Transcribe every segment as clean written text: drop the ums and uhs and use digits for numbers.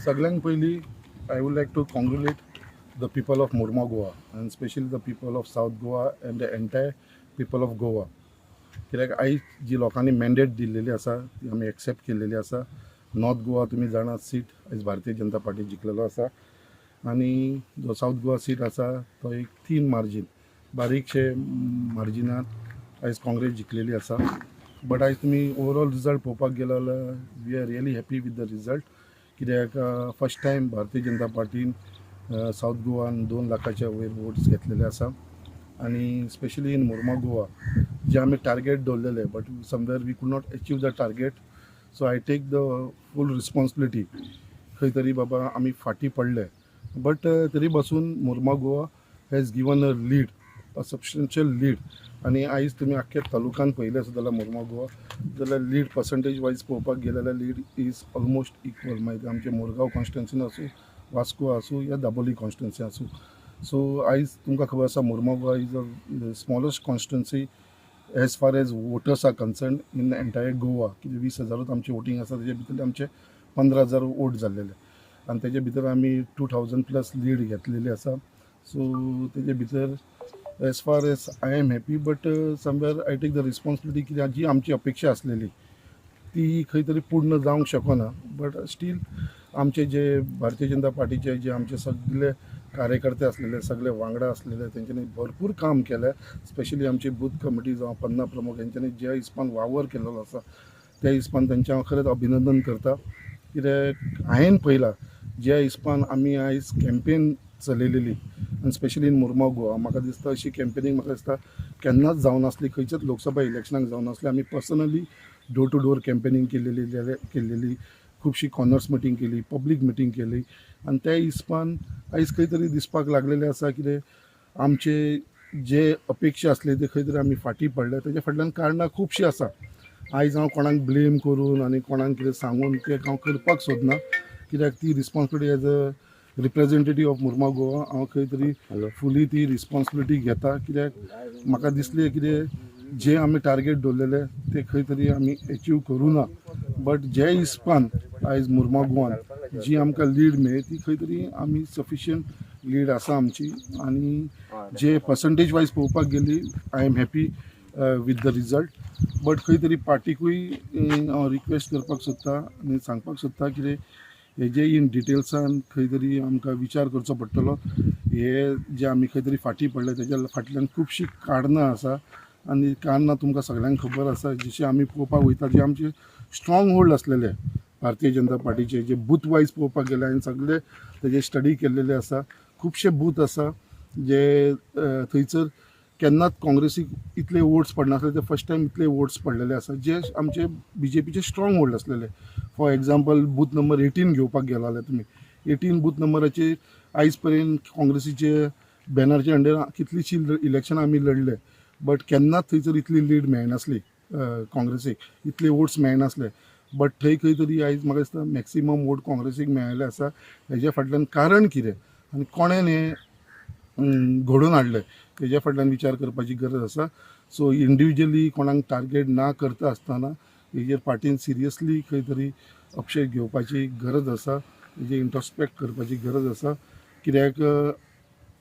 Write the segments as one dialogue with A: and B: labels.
A: सगळ्यांत पयलीं I would like to congratulate the people of Mormugao Goa and specially the people of South Goa and the entire people of Goa, कित्याक आयज जी लोकांनी mandate दिल्लेली आसा ती आमी एक्सेप्ट केल्लेली आसा. नॉर्थ गोवा तुमी जाणात, सीट आयज भारतीय जनता पार्टी जिखलेलो आसा आनी जो सावथ गोवा सीट आसा तो एक थीन मार्जीन, बारीकशे मार्जिनान आयज काँग्रेस जिखलेली आसा. बट आयज तुमी ओवरऑल रिजल्ट पळोवपाक गेलो जाल्यार we are really happy with the result, कित्याक first time Bharatiya Janata पार्टीन south गोवान 2 लाखाच्या वयर वोट्स घेतलेले आसा. आनी स्पेशली इन मुर्मा गोवा जे आमी टार्गेट दवरलेले, but somewhere we could not achieve the target, so I take the full responsibility. खंय तरी बाबा आमी फाटीं पडले, बट तरी बसून Mormugao Goa has given a lead, a substantial lead. आनी आयज तुमी आख्ख्या तालुक्यान पळयलें आसत जाल्यार, मुर्मा गोवा जाल्यार लीड पर्संटेज वायज पळोवपाक गेले जाल्यार लीड is almost equal. मागीर आमचे मुरगांव कॉन्स्टिट्युन्सीन आसूं, वास्को आसूं या दाबोली कॉन्स्टिट्युन्सी आसूं. सो आयज तुमकां खबर आसा, Mormugao Goa is a smallest constituency as far as voters are concerned in entire Goa. कितें 20 हजारूच आमचे वोटींग आसा, तेजे भितर आमचे 15,000 वोट जाल्लेले आनी तेजे भितर आमी 2000 प्लस लीड घेतलेली आसा. सो तेजे भितर as far as I am happy, but somewhere I take the responsibility कित्याक जी आमची अपेक्षा आसलेली ती खंय तरी पूर्ण जावंक शकना. बट स्टील आमचे जे भारतीय जनता पार्टीचे जे आमचे सगळे कार्यकर्ते आसलेले, सगळे वांगडा आसलेले, तेंच्यांनी भरपूर काम केलें. स्पेशली आमची बूथ कमिटी जावं पन्ना प्रमुख, हेंच्यांनी ज्या हिसपान वावर केलेलो आसा त्या हिसपान तेंचें हांव खरेंच अभिनंदन करता, कित्याक हांवें पळयलां ज्या हिसपान आमी आयज कॅम्पेन चलयलेली आनी स्पेशली इन मुर्मा गोवा, म्हाका दिसता अशी कॅम्पेनींग म्हाका दिसता केन्नाच जावनासली, खंयच्याच लोकसभा इलेक्शनाक जावनासली. आमी personally door to door campaigning केल्लेली, खुबशी कॉर्नर्स मिटींग केली, पब्लीक मिटींग केली आनी त्या हिसपान आयज खंय तरी दिसपाक लागलेलें आसा कितें आमचे जे अपेक्षा आसली ते खंय तरी आमी फाटीं पडले. तेज्या फाटल्यान कारणां खुबशीं आसा. आयज हांव कोणाक ब्लेम करून आनी कोणाक कितें सांगून तें हांव करपाक सोदना, कित्याक ती responsibility as a representative of Mormugao Goa हांव खंय तरी फुली ती रिस्पॉन्सिबिलिटी घेता, कित्याक म्हाका दिसलें कितें जे आमी टार्गेट दवरलेले ते खंय तरी आमी एचीव करूं ना. बट जे हिसपान आयज मुर्मा गोवान जी आमकां लीड मेळ्ळी ती खंय तरी आमी सफिशियंट लीड आसा आमची. आनी जे पर्संटेज वायज पळोवपाक गेली, I am happy with the result, but खंय तरी पार्टीकूय हांव रिक्वेस्ट करपाक सोदता आनी सांगपाक सोदता कितें हेजे इन डिटेल्सान खंय तरी आमकां विचार करचो पडटलो. हे जे आमी खंय तरी फाटीं पडले तेज्या फाटल्यान खुबशीं कारणां आसा आनी कारणां तुमकां सगळ्यांक खबर आसा. जशें आमी पळोवपाक वयता, जे आमचे स्ट्रॉंग होल्ड आसलेले भारतीय जनता पार्टीचे, जे बूथ वायज पळोवपाक गेले, हांवें सगळे तेजे स्टडी केल्लेले आसा. खुबशे बूथ आसा जे थंयसर केन्नाच काँग्रेसीक इतले वोट्स पडनासले, ते फर्स्ट टायम इतले वोट्स पडलेले आसा, जे आमचे बीजेपीचे स्ट्रॉंग होल्ड आसलेले. For example, booth number 18 घेवपाक गेला जाल्यार तुमी 18 बूथ नंबराचेर आयज पर्यंत काँग्रेसीचे बॅनरच्या अंडर कितलीशीं इलेक्शनां आमी लढले, बट केन्नाच थंयसर इतली लीड मेळनासली, काँग्रेसीक इतले वोट्स मेळनासले. बट थंय खंय तरी आयज म्हाका दिसता मॅक्सिमम वोट काँग्रेसीक मेळ्ळेले आसा. हेज्या फाटल्यान कारण कितें आनी कोणेन हें घडोवन हाडलें, तेज्या फाटल्यान विचार करपाची गरज आसा. सो इंडिविज्युअली कोणाक टार्गेट ना करता आसतना हेजेर पार्टीन सिरियसली खंय तरी अपशेप घेवपाची गरज आसा, हेजेर इंट्रोस्पेक्ट करपाची गरज आसा, कित्याक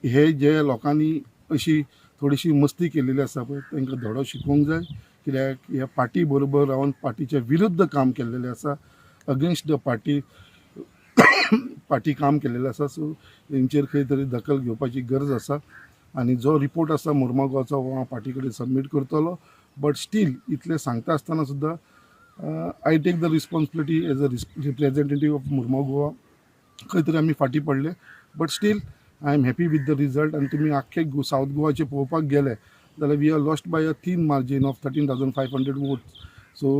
A: हे जे लोकांनी अशी थोडीशी मस्ती केलेली आसा पळय, तांकां धडो शिकोवंक जाय, कित्याक ह्या पार्टी बरोबर रावन पार्टीच्या विरुद्ध काम केल्लेलें आसा, अगेन्स्ट the party party काम केल्लेलें आसा. सो हेंचेर खंय तरी दखल घेवपाची गरज आसा आनी जो रिपोर्ट आसा मुर्मागांवचो हो हांव पार्टी कडेन सबमीट करतलो. बट स्टील इतलें सांगता आसतना सुद्दां I take the responsibility as a representative of Mormugao Goa, खंय तरी आमी फाटीं पडले, but still I am happy with the result. आनी तुमी आख्खे सावथ गोवाचे पळोवपाक गेले जाल्यार we are lost by a thin margin of 13,500 vote. So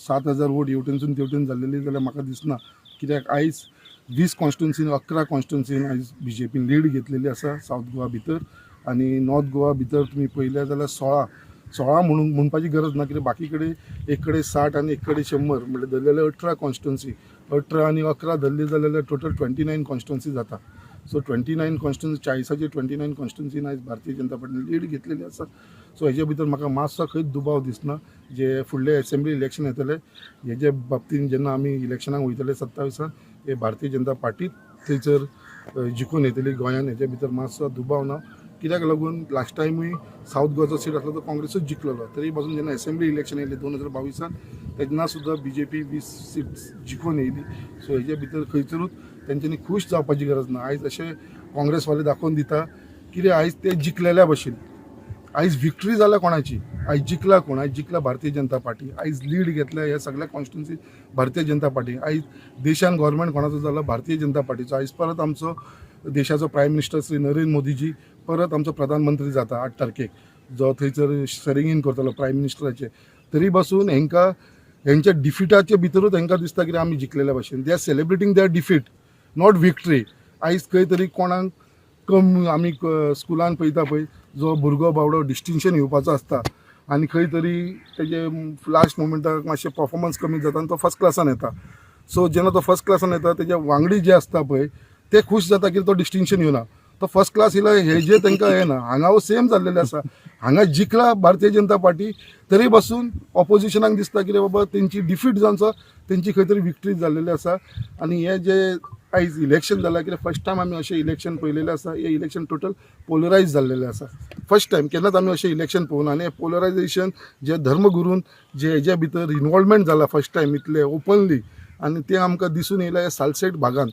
A: 7000 vote हेवटेनसून तेवटेन जाल्लेली जाल्यार म्हाका दिसना, कित्याक आयज 20 कॉन्स्टिट्युन्सीन, 11 कॉन्स्टिट्युन्सीन आयज बीजेपीन लीड घेतलेली आसा सावथ गोवा भितर. आनी नॉर्थ गोवा भितर तुमी पळयलें जाल्यार 16, 16 म्हणून म्हणपाची गरज ना, कित्याक बाकी कडेन एक कडेन 60 आनी एक कडेन 100, म्हणल्यार धरले जाल्यार 18 कॉन्स्टिट्युन्सी, 18 आनी 11 धरली जाल्यार टोटल 29 कॉन्स्टिट्युन्सी जाता. सो 29 कॉन्स्टिट्युन्सी, 40चेर 29 कॉन्स्टिट्युन्सीन आयज भारतीय जनता पार्टीन लीड घेतलेली आसा. सो हेजे भितर म्हाका मातसो खंयच दुबाव दिसना, जे फुडले एसेंब्ली इलेक्शन येतले हेजे बाबतीन जेन्ना आमी इलेक्शनाक वयतले 27 we हे भारतीय जनता पार्टीत थंयसर जिखून येतली गोंयान, हेच्या भितर मातसो दुबाव ना. कित्याक लागून लास्ट टायमूय सावथ गोवाचो सीट आसलो तो काँग्रेसूच जिखलेलो. तरी पासून जेन्ना एसेंब्ली इलेक्शन येयलें 2022आन, तेन्ना सुद्दां बीजेपी 20 सीट्स जिखून येयली. सो हेच्या भितर खंयसरूच तेंच्यांनी खूश जावपाची गरज ना. आयज अशें काँग्रेसवाले दाखोवन दिता कितें आयज ते जिखलेल्या भशेन. आयज विक्ट्री जाल्या कोणाची? आयज जिखला कोण? आयज जिखला भारतीय जनता पार्टी. आयज लीड घेतल्या ह्या सगळ्या कॉन्स्टिट्युन्सी भारतीय जनता पार्टी. आयज देशान गव्हर्मेंट कोणाचो जाला? भारतीय जनता पार्टीचो. आयज परत आमचो देशाचो प्रायम मिनिस्टर श्री नरेंद्र मोदीजी परत आमचो प्रधानमंत्री जाता 8 तारखेक, जो थंयसर स्वेरिंग इन करतलो प्रायम मिनिस्टराचे. तरी बसून हेंकां हेंच्या डिफिटाचे भितरूच हेंकां दिसता कितें आमी जिखलेल्या भशेन. They are celebrating their defeat, not victory. आयज खंय तरी कोणाक कम आमी स्कुलान पळयता पळय, जो भुरगो बावडो डिस्टिंक्शन येवपाचो आसता आनी खंय तरी तेजे लास्ट मोमेंटाक मातशें परफॉर्मन्स कमी जाता आनी तो फर्स्ट क्लासान येता. सो जेन्ना तो फर्स्ट क्लासान येता, तेजे वांगडी जे आसता पळय, ते खूश जाता की तो डिस्टिंक्शन येवना, तो फर्स्ट क्लास येयला. हे जे तांकां हे ना, हांगा सेम जाल्लेलें आसा. हांगा जिखला भारतीय जनता पार्टी, तरी बसून ऑपोजिशनाक दिसता कितें बाबा तेंची डिफीट जावन तेंची खंय तरी विक्ट्री जाल्लेली आसा. आनी हे जे आयज इलेक्शन जालां, कितें फर्स्ट टायम आमी अशें इलेक्शन पळयलेलें आसा. हे इलेक्शन टोटल पोलरायज जाल्लेलें आसा. फर्स्ट टायम केन्नाच आमी अशें इलेक्शन पळोवना. आनी हें पोलरायजेशन जे धर्मगुरून जे हेज्या भितर इनवॉल्वमेंट जाला फर्स्ट टायम इतलें ओपनली, आनी तें आमकां दिसून येयलां ह्या सालसेट भागान.